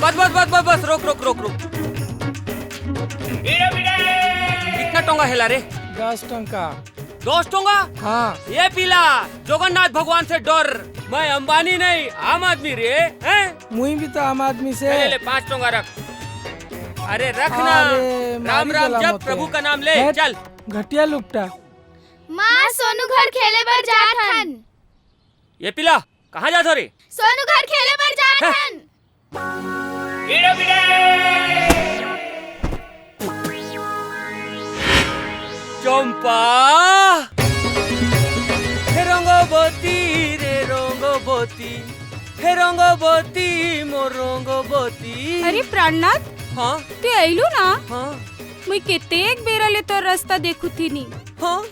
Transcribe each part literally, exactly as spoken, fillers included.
बस बस बस बस बस, रोक रोक रोक रोक। कितना टोंगा हेला रे? दस टंका। दस टोंगा? हाँ। ये पीला, जगन्नाथ भगवान से डर। मैं अंबानी नहीं, आम आदमी रे, हैं? मुई भी तो आम आदमी से। ले, ले, पाँच टोंगा रख। अरे रख ना। अरे, राम राम जप, प्रभु का नाम ले, चल। घटिया लुपटा। माँ, सोनू घर खेले बर जात हन। ये पीला, कहाँ जात हो रे? सोनू घर खेले बर जात हन। चंपा, हे रंगवती रे रंगवती, हे रंगवती मोर रंगवती। अरे प्राणनाथ, हाँ? ते अइलू ना? हाँ। मुई केतेक बेरा ले तोर रास्ता देखू थी नी। हाँ।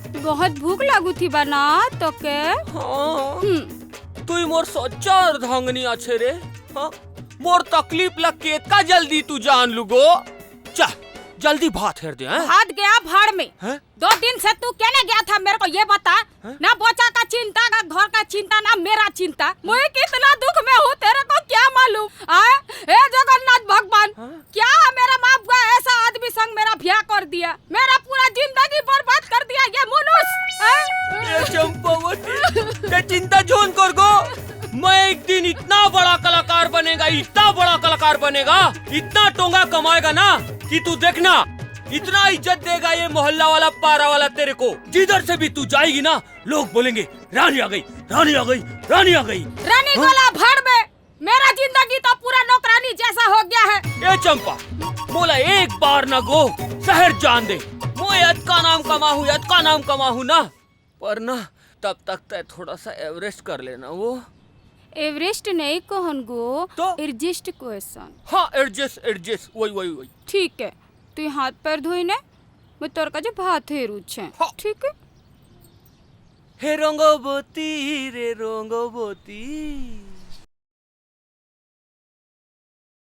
बहुत भूख लागू थी बा ना तोके। हाँ। हम्म। तू ही मोर सच्चा अर्धांगनी आछे रे। हाँ। मोर तकलीफ ला केतका जल्दी तू जान लुगो। चल, जल्दी भात हेर दे, हैं? भात गया भाड़ में। हैं? दो दिन से तू कहने गया था मेरे को ये बता। हैं? ना बच्चा का चिंता, ना घर का चिंता, ना मेरा चिंता। मैं कितना दुख में हूँ, तेरे को क्या मालूम? हाँ? हे जगन्नाथ भगवान, हाँ? क्या मेरा माँ बाप का ऐसा आदमी संग मेरा ब्याह कर दिया, मेरा पूरा जिंदगी बर्बाद कर दिया ये मनुष्य, हाँ? ए चंपावती, ते चिंता झोन कर गो। मैं एक दिन इतना बड़ा कलाकार बनेगा, इतना बड़ा कलाकार बनेगा, इतना टोंगा कमाएगा ना कि तू देखना, इतना इज्जत देगा ये मोहल्ला वाला, पारा वाला तेरे को। जिधर से भी तू जाएगी ना, लोग बोलेंगे, "रानी आ गई, रानी आ गई, रानी आ गई।" रानी हाँ? गोला भर में मेरा जिंदगी तो पूरा नौकरानी जैसा हो गया है। ए चंपा, मोला एक बार ना गो शहर जान दे। मोए अतका नाम कमाहू, अतका नाम कमाहू ना, पर ना, तब तक तय थोड़ा सा एवरेस्ट कर लेना वो। एवरेस्ट नहीं कहन गो, तो? Adjust question. हाँ, एडजस्ट, एडजस्ट, वही, वही, वही। ठीक है, तू हाथ पैर धोई ने, मैं तोर का जो भात हेरू छे। हाँ। ठीक है? हे रंगवती रे रंगवती,